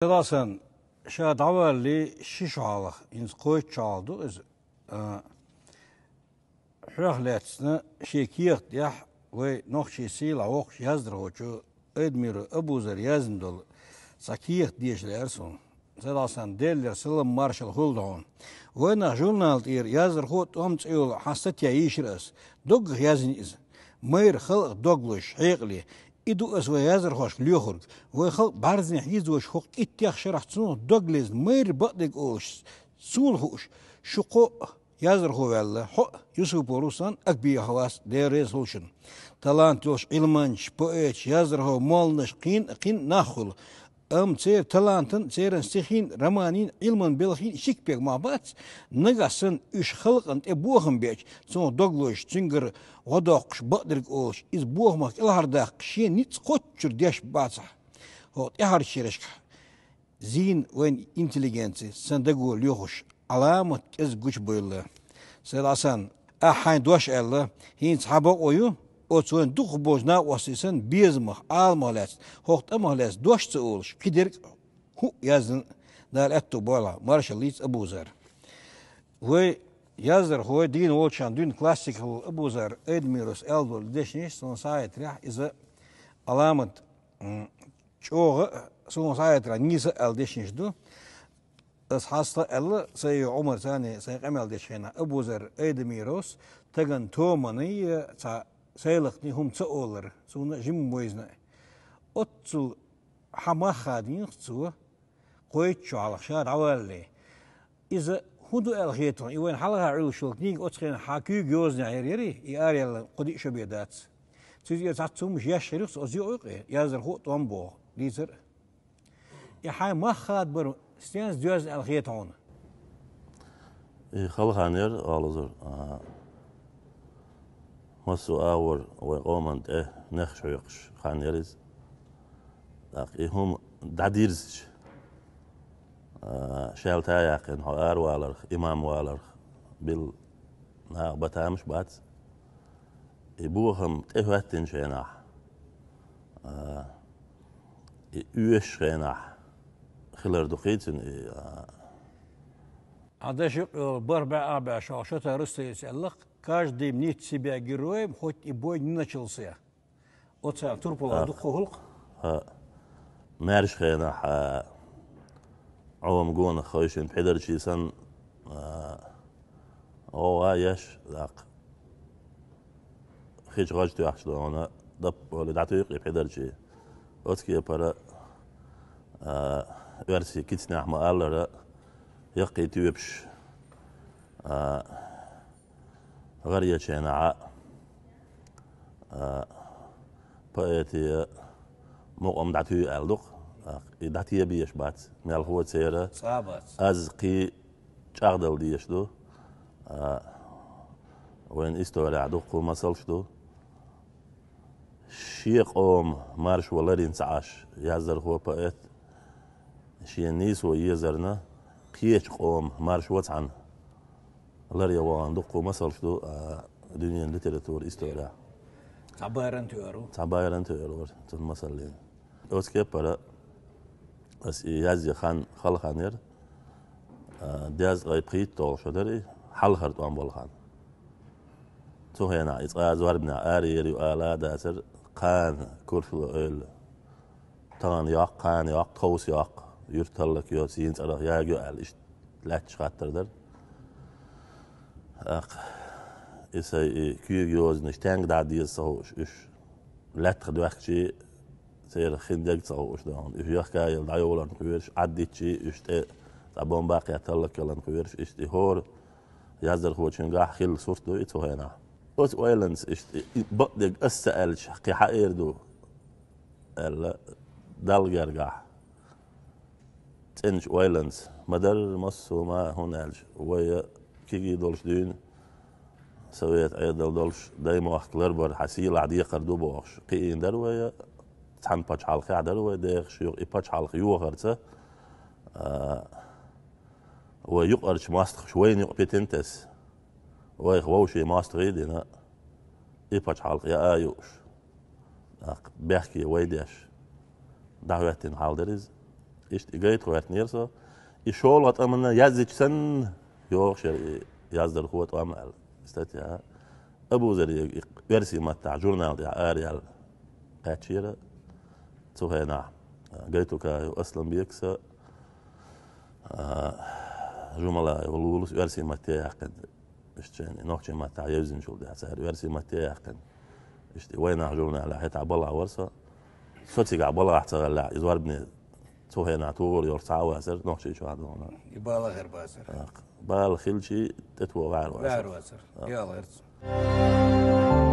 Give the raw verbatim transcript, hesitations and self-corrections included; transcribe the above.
Селасан ша дӀавалли ши шо хьалха, хӀинца кхойтта шо хьалха ду иза, а, хьоьх лаьцна шен кехат тӀехь вай нохчий сийлахь воккхачу яздархочо Айдамиров Абузара яздина долу цхьа кехат деша лаьара суна. Селасан Деллера салам маршалла хуьлда хьуна. Вайнах журнал тӀера яздархо а тӀом цӀе йолу хьан статья йийшира ас. Доггах яздина иза. Майра халкъах дог лозуш хьекъале. И ду ас вайн яздархошка лоьхург. Вайн халкъ бӀаьрзина хьийзош хӀокху иттех шарахь цунах дог лезна майра бакъдерг олуш, суна хууш, шу кхоъ яздархо ваьлла, хьо а, Юсупов Руслан а, Акбиев Хьавас, Дела реза хуьлда шуна. Талант йолуш Ӏилманчаш, поэташ, яздархой, молланаш кхин а, кхин а нах хуьлу. Амма церан талантан, церан стихийн, романийн, Ӏилман белхийн шик пегамах бац, нагахь санна уьш халкъана тӀе бохам беача, цунах дог лозуш, цуьнгара гӀо доккхуш, бакъдерг олуш, иза бохамах кӀелхьардаккха шен ницкъ кхоччур деш бацахь. ХӀокху тӀаьхьарчу шерашкахь зийна вайн интеллигенци сан даго лоьхуш, Ӏаламат кӀезиг гучубевлла. Селасан, ахь хьайн дош аьлла, хӀинца хьан бакъо ю, оцу вайн дукхахболчу накъостий санна безамах, Ӏаламах лаьцна, хӀокху тӀамах лаьцна дош ца олуш, кхидерг а хӀуъа яздина, Дала аьтто бойла, маршалла йийца Абузара. Вай яздархой дийна волчарна дуьйна классика хилла Абузар Айдамировс аьлла долу дешнаш суна схьахетарехь, иза Ӏаламат, м, чӀогӀа а, суна схьахетарехь нийса а аьлла дешнаш ду. Ас хьастагӀа аьлла, сайн йо Ӏумар царний сайн къамел дечу хенахь, Абузар Айдамировс таган томанний, цхьа сайлахний хӀума ца олар, суна жимма вайзна. Оццул хьан мах хадийна цо, кхойтта шо хьалха ша дӀавалале. Иза хӀун ду аьлла хета хьуна, и вайна хьалха Ӏуьллуш йолу книга оцу хенахь хьан куьйга йозанехь яра ярий, и араяьлла кху диъ шо бен дац. Цуьнца цхьацца хӀумаш еш хир ю, оцу юкъа юкъе, яздархо а тӀом боху, дийцар а. И хьайн мах хадабар стенца доьзна аьлла хета хьуна? И хала хан яра, Алазар, а, массо а агӀор вайн къоман тӀе нехаш хьоькхуш хан яра иза. ТӀаккха и хӀума дӀадирзича, а, шаьлта а яьккхина, хьо араваларх, имам валарх, билла наха бан тамаш бац. И бохам тӀехӀоьттинчу хенахь, а, и оьшучу хенахь хилар ду кхийцина и, а. Хьан дашна юкъа йолу бархӀ бӀе а бӀе шо шо тара русса яц аьлларх, каждый мнит себя героем, хоть и бой не начался. Оцара турпала дуккха гӀуллакх. ХӀаъ. Маьрша хенахь, а, Ӏома гонах хевшина пхьидарчий санна, а, гӀовгӀа еш, даккха. Хи чу гӀаж тоьхча догӀана, даппа олий, дӀатуьйкху и пхьидарчий. Оцу кепара, а, оьрсийн кицанехь ма-аллара, яккхий тоьпаш, а, гӀар ечу хенахь а, а, поэте мукъам дӀатуьйху аьлла ду-кх. И дӀатебеш бац, мелхо церан. Цкъа а бац. Аз кхин чӀагӀдала дезаш ду. А, вайн исторехь дуккха масалш ду. Шен къоман маршо ларйина ца Ӏаш, яздархо, поэт, шена нийсо езарна, кхечу къоман маршо цхьаьна ларъян вахана дуккха масалш ду, а, дуьненан литературан исторехь. Цхьа байран тоьар ву. Цхьа байран тоьар вара цунна масаллина. Оцу кепара ас и язъян хан хала хан яра, а, дезткъе пхийтталгӀа шо дара и, хьалхара тӀом болу хан. Цу хенахь и цкъа зорбанехь араяр ю ала а дацара, кхана курсало ойла. Тахана йоккху, кхана йоккху, тховса йоккху, юьрталлак йоцу, йийна цӀарах ягайо аьлла, иштта лаьтташ хаттар дара. ТӀаккха и сайн и куьйга йозанаш тенга дӀа деза ца хууш уьш, лаьттах доьхкичий, церан хин дег ца хууш дохуна. Уьш яхка а елла дӀайоларна кхоьруш, Ӏаддитчий, уьш тӀе цхьа бомба а кхетта таллак яларна кхоьруш, иштта и хӀора яздархочуьнгахь хилла сурт ду и цу хенахь. Оцу ойланца иштта и бакъдерг ас ца аьлча, кхин хьан эр ду аьлла, Далла гергахь. ЦӀеначу ойланца ма-дарра массо а ма, хӀунда аьлча вай кегий долуш дуьйна, совет Ӏедал долуш, даймохк ларбар хьан сийлахь декхар ду бохуш, кхиийна дара вай, цхьана пачхьалкхехь дара вай дехаш, юха и пачхьалкх йохарца, а, вай юкъарчу мостагӀаша вайна юкъа питина тесна. Вайх вовшийн мостагӀий а дина, и пачхьалкх яа а юуш, тӀаккха бехке вай деш, дӀахӀоьттина хьал дара иза. Иштта и гайта гӀоьртинера со. И шолгӀа тӀамана язйича санна, йоагӀаш яр и яздархо тӀом аьлла. Статья. Абузарьега и оьрсийн маттахь журнал тӀехь араяьлла кхаьчнера. Цу хенахь Гайтукаев Асланбекас а, Жумалаев Лулас оьрсийн матте яьккхина. Иштта шайна нохчийн маттахь евзинчул тӀаьхьа цара оьрсийн матте яьккхина. Иштта и «Вайнах» журналехь хӀетахь балхахь вара со. Со цигахь балхахь ца гӀеллехь, и зорбане цу хенахь тохар йолуш цхьа а вацара, Нохчийчохь а догӀна. И бала хир бацара. Бала хилчий, тӀетоха ваьхьар вацара. Ваьхьар вацара. Яла гӀерца.